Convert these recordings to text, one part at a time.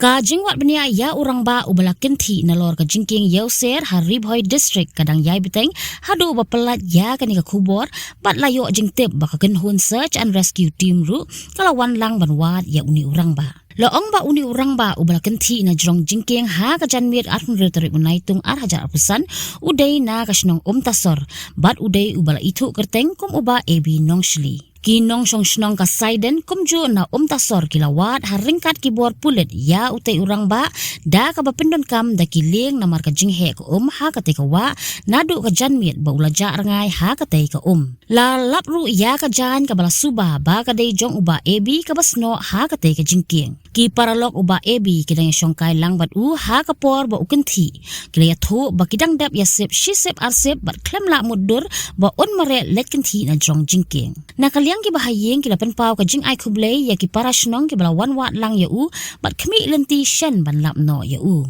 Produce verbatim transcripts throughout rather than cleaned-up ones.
Ka jingwad bniah ïa u rangbah uba la kynthih nalor ka jingkieng ïewser ha Ri Bhoi District ka dang ïai bteng haduh ba pyllait ïa kane ka khubor bad la ïoh jingtip ba ka kynhun Search and Rescue Team ruh ka la wan lang ban wad ïa une u rangbah. La ong ba une u rangbah uba la kynthih na jrong jingkieng ha ka janmiet arphew hynriew tarik u Naitung ar hajar arphew san u dei na ka shnong Umtasor bad u dei uba la ithuh kyrteng kum u Bah A B Nongshli. Ki nongshong shnong ka Saiden kumjuh na Umtasor ki la wad ha ryngkat ki bor pulit ïa utei u rangbah da kaba pyndonkam da ki lieng namar ka jingheh ka um ha katei ka wah naduh ka janmiet ba u la jah rngai ha katei ka um. La lap ruh ïa ka jaiñ kaba la suba ba ka dei jong u Bah A B kaba snoh ha katei ka jingkieng. Ki paralok u Bah A B ki dang ïashongkai lang bad u ha ka por ba u kynthih. Ki la ïathuh ba ki dang dep ïasip shisip arsip bad khlem lah mutdur ba un mareh leit kynthih na jrong jingkieng. Na ka liang kiba ha ïing ki la pynpaw ka jingai khublei ïa ki para shnong kiba la wan wad lang ïa u bad khmih lynti shen ban lap noh ïa u.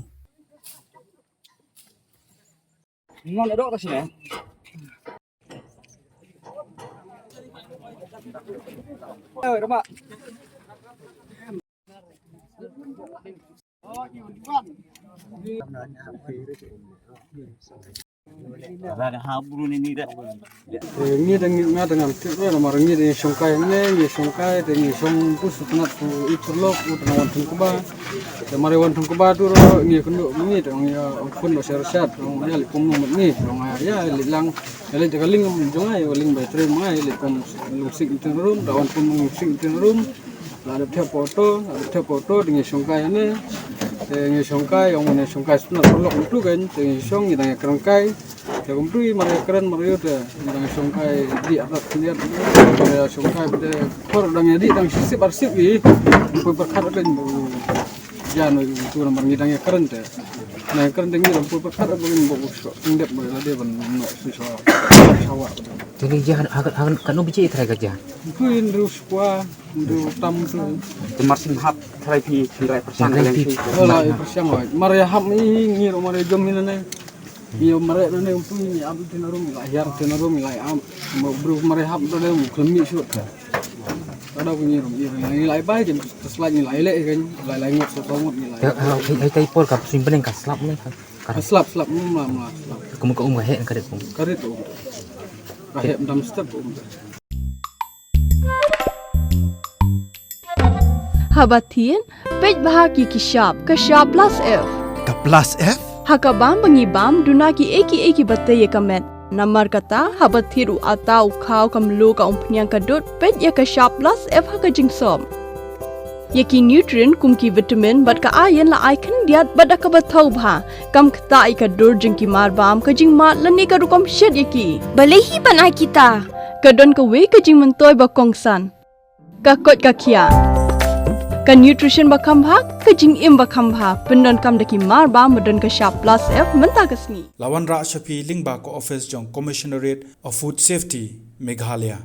Ngi da ngi, nga da ngam tip re namar ngi da ngi shongkai ne, ngi shongkai te ngi shong pus tnat pu i paralok u tnat wan thung kba. Te mare wan thung kba tu ro ngi kynduh ngi te ngi ong kun do ser sat ong ya li kum ngi te ong ya li lang ya li te ka ling jong ai ling bai tre mai li kum lungsik tin rum da wan kum lungsik tin rum. La dep thep poto, la dep thep poto da ngi shongkai ne. Te ngi shongkai ong ne shongkai sna paralok tu kan te ngi shong ngi da ngi krangkai. Te kum tu i mare kren mare te ngi da ngi shongkai di atat sniat mare shongkai te kor da ngi di da ngi sip arsip i. Pui perkhat kan bu jan tu namar ngi da ngi kren te. Na kren te ngi da pui perkhat ba ngi bu shok ngi dep ba la de ban no si so. Shawa. Te ngi jahan hakan hakan kanu bichi trai ka jahan. Pui ndu skwa. Ndu tam tu. Te mar sing hap trai phi phi rai persang ka leng phi. Ola i persang oi. Mar ya hap i ngi ro mar ya jom hi nane. Ngi ro mar ya nane umpu ngi am tin rum la hiar tin rum la am. Mo bru mar ya hap do le mu klem mi sut. Kada ku ngi ro ngi ro ngi lai bai kin slai ngi lai le kan lai lai ngut so so ngut ngi lai. Te ha ha tai por ka sing beneng ka slap ne ka. Slap slap mu ma ma slap. Kum ka um ka he ka de kum. Ka de kum. Ka he dam step kum. Haba thied, peit bha ki ki shap, ka shap plus F. Ka plus F? Ha ka bam ba ngi bam, duna ki ei ki ei ki ba tei ïa ka met. Namar kata, haba thied u ata u khaw ka mluh ka umphniang ka dud, peit ïa ka shap plus F ha ka jingsop. Ïa ki nutrient kum ki vitamin bad ka iron la ai khyndiat bad da kaba thaw bha. Kam ktah ïa ka dur jong ki mar bam ka jingmad lane ka rukom shet ïa ki. Balei hi ban ai kita? Ka don kawei ka jingmyntoi ba kongsan. Ka koit ka khiah. Ka nutrition ba kham bha, ka jingim ba kham bha. Pyndonkam da ki mar bam ba don ka shap plus F mynta ka sngi. La wanrah sha phi lyngba ka office jong Commissionerate of Food Safety, Meghalaya.